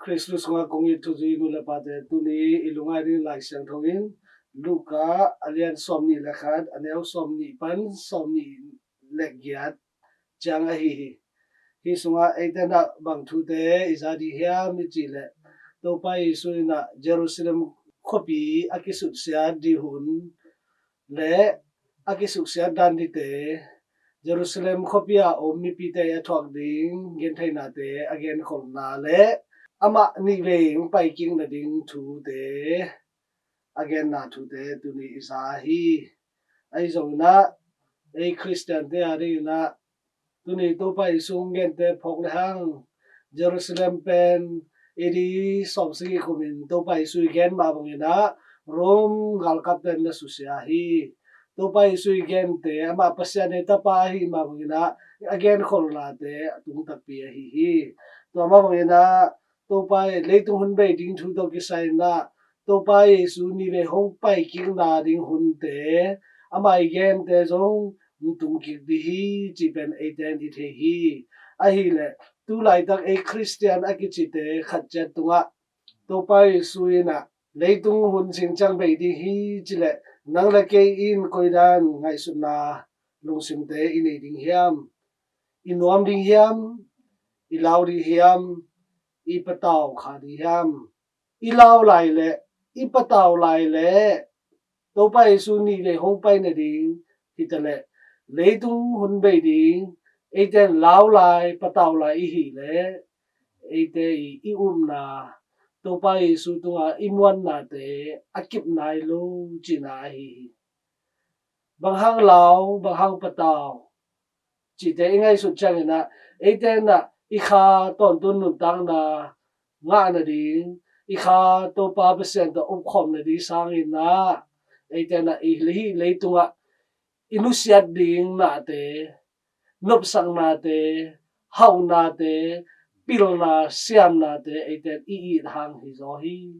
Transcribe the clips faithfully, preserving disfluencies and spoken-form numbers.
Khristu sungah kong it thuzui nu le pate, tuni i lungngai ding Lai Siangtho in Luka a lian sawmnih le khat, a neu sawmnih pan sawmnih le giat ciang ahi hi. Hih sungah eite in ah bang thute i za ding hiam i cih leh, Topa Jesu in ah Jerusalem khuapi a kisuksiat ding hun le a kisuksiat dan dingte, Jerusalem khuapi a om mipite a thuak ding gentheinate a genkholhna le amah nih vei hong paikik nading thute a genna thute tuni i za hi. Ahi zongin ah ei Khristiante a dingin ah tuni Topa Jesu hong gente phawk le hang, Jerusalem pen A D sawmsagih kumin Topa Jesu i gen mah bangin ah Rom galkapte in na susia hi. Topa Jesu i gente amah Pasian ei tapa ahi mah bangin ah a genkholhnate a tung takpi ahi hi. Tua mah bangin ah Topa i leitung hun bei ding thu tawh kisai in ah Topa Jesu nih vei hong paikikna ding hunte amah i gente zong hong tungkik ding hi cih pen eite in i thei hi. Ahih leh tu laitak ei Khristian a kicite khat ciat tungah Topa Jesu in ah leitung hun zing ciang bei ding hi cih leh nang le kei in koi dan ngaihsutna lungsimte i nei ding hiam? I nuam ding hiam? I lau ding hiam? I patau kha ding hiam? I lau lai leh, i patau lai leh Topa Jesu nih vei hong pai nading hi ta leh leitung hun bei ding eite in lau lai, patau lai i hih leh eite i, i upna Topa Jesu tungah i muannate a kip nai lo cihna ahi hi. Bang hang lau, bang hang patau cihte i ngaihsut ciangin ah eite in ah i kha tawntung nuntakna ngah nading, i kha Topa Pasian tawh upkhawm nading sangin ah eite in ah i hih leitungah i nusiat ding nate, nopsaknate, hauhnate, pilna siamnate eite in i it hang hi zaw hi.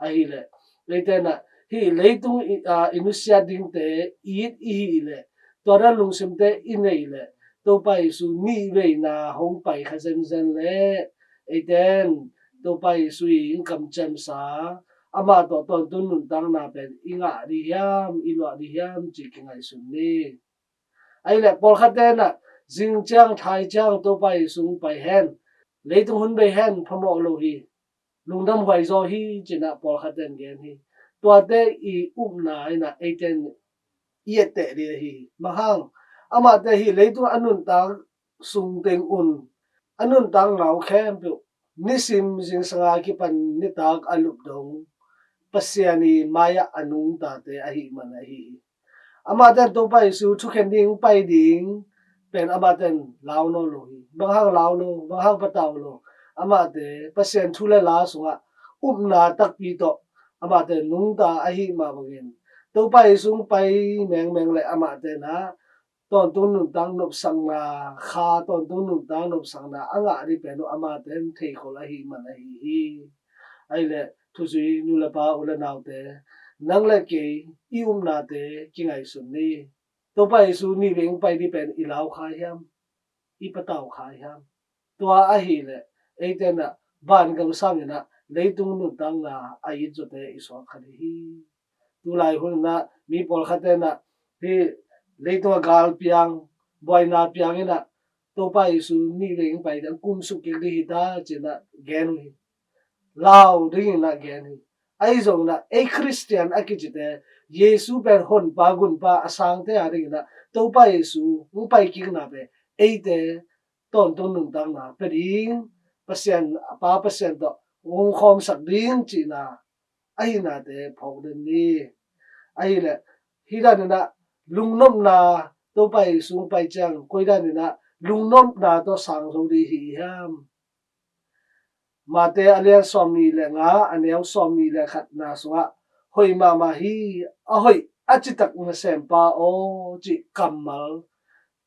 Ahih leh eite in ah hih leitung i, a, i nusiat dingte it i hih leh, tua dan lungsimte i neih leh Topa Jesu nih veina hong pai kha zenzen leh eite in Topa Jesu i hong kamciamsa, amah tawh tawntung nuntakna pen i ngah ding hiam, i luah ding hiam cih kingaihsun ni. Ahih leh pawlkhatte in ah zing ciang thai ciang Topa Jesu hong pai hen, leitung hun bei hen, phamawh lo hi, lungdam huai zaw hi ci-in ah pawlkhatte in gen hi. Tuate i upna in ah eite in i etteh ding ahi hi. Bang hang? Amahte hih leitung a nuntak sung teng un a nuntakna uh khempeuh nisim zingsanga kipan nitak a lup dong Pasian i mai-ah a nungtate ahih man ahi hi. Amahte in Topa Jesu thukhen ding, pai ding pen amahte in lau nawn lo hi. Bang hang lau lo, bang hang patau lo? Amahte Pasian thu le la sungah upna takpi tawh amahte nungta ahih mah bangin Topa Jesu hong pai mengmeng leh amahte in ah tawntung nuntak nopsakna, kha tawntung nuntak nopsakna a ngah ding pen uh amahte in theikhol ahih man ahi hi. Ahih leh thuzui nu le pa, u le naute, nang le kei i upnate kingaihsun ni. Topa Jesu nih vei hong pai ding pen i lau kha hiam, i patau kha hiam? Tua ahih leh eite in ah vangam sangin ah leitung nuntakna a it zawte i suak kha ding hi. Tulai hun in ah mi pawlkhatte in ah hih leitung a gal piang, buaina piang in ah Topa Jesu nih vei hong pai ding, kum suk kik ding hi ta ci-in ah gen uh hi. Lau dingin ah gen hi. Ahi zongin ah ei Khristian a kicite, Jesu pen honpa gunpa a sangte a dingin ah Topa Jesu hong paikikna pen eite tawntung nuntakna pia ding, Pasian, a Pa Pasian tawh hong khawmsak ding cihna ahihnate phawk den ni. Ahih leh hih danin ah lungnopna, Topa Jesu hong pai ciang koi danin ah lungnopna tawh sang zo ding hi hiam? Mate a lian sawmnih le nga, a neu sawmnih le khatna sungah, hoih mahmah hi, a hoih a citak nasempa aw cih kammal,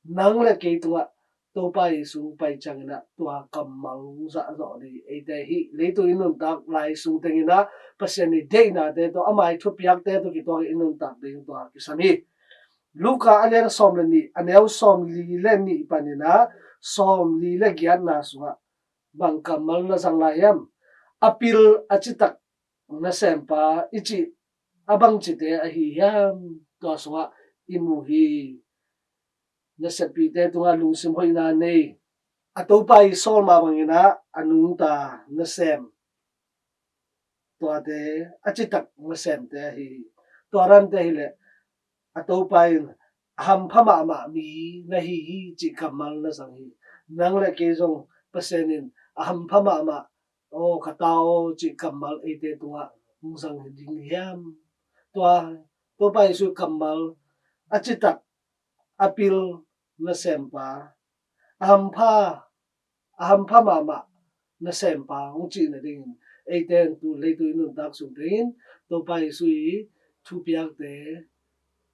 nang le kei tungah Topa Jesu hong pai ciangin ah tua kammal hong zahzawh ding. Eite hih leitung i nuntak lai sung tengin ah Pasian i deihnate tawh, ama i thupiakte tawh kituak i nuntak ding tua kisam hi. Luka a lian sawm le nih, a neu sawmli le nih panin ah sawmli le giatna sungah, bang kammal na zang lai hiam? A pil a citak nasempa i cih a bangcite ahi hiam? Tua sungah i mu hi. Naseppihte tungah lungsim hoihna nei, a Topa i sawl mah bangin ah a nungta nasem, tuate a citak nasemte ahi hi. Tua dante hileh a Topa in a hampha mahmah mi na hi hi cih kammal na zang hi. Nang le kei zong Pasian in a hampha mahmah, aw ka ta aw cih kammal eite tungah hong zang ding hiam? Tua Topa Jesuh kammal a citak, a pil nasempa, a hampha, a hampha mahmah nasempa hong cih nadingin eite in tu leitung i nuntak sung tengin Topa Jesuh i thupiakte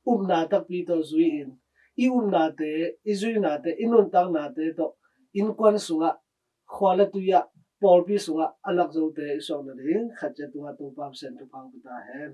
upna takpi tawh zui-in, i upnate, i zuinate, i nuntaknate tawh innkuan sungah, khua le tui ah, pawlpi sungah a lak zote i suak nading khat ciat tungah Topa Pasian thupha hong pia ta hen.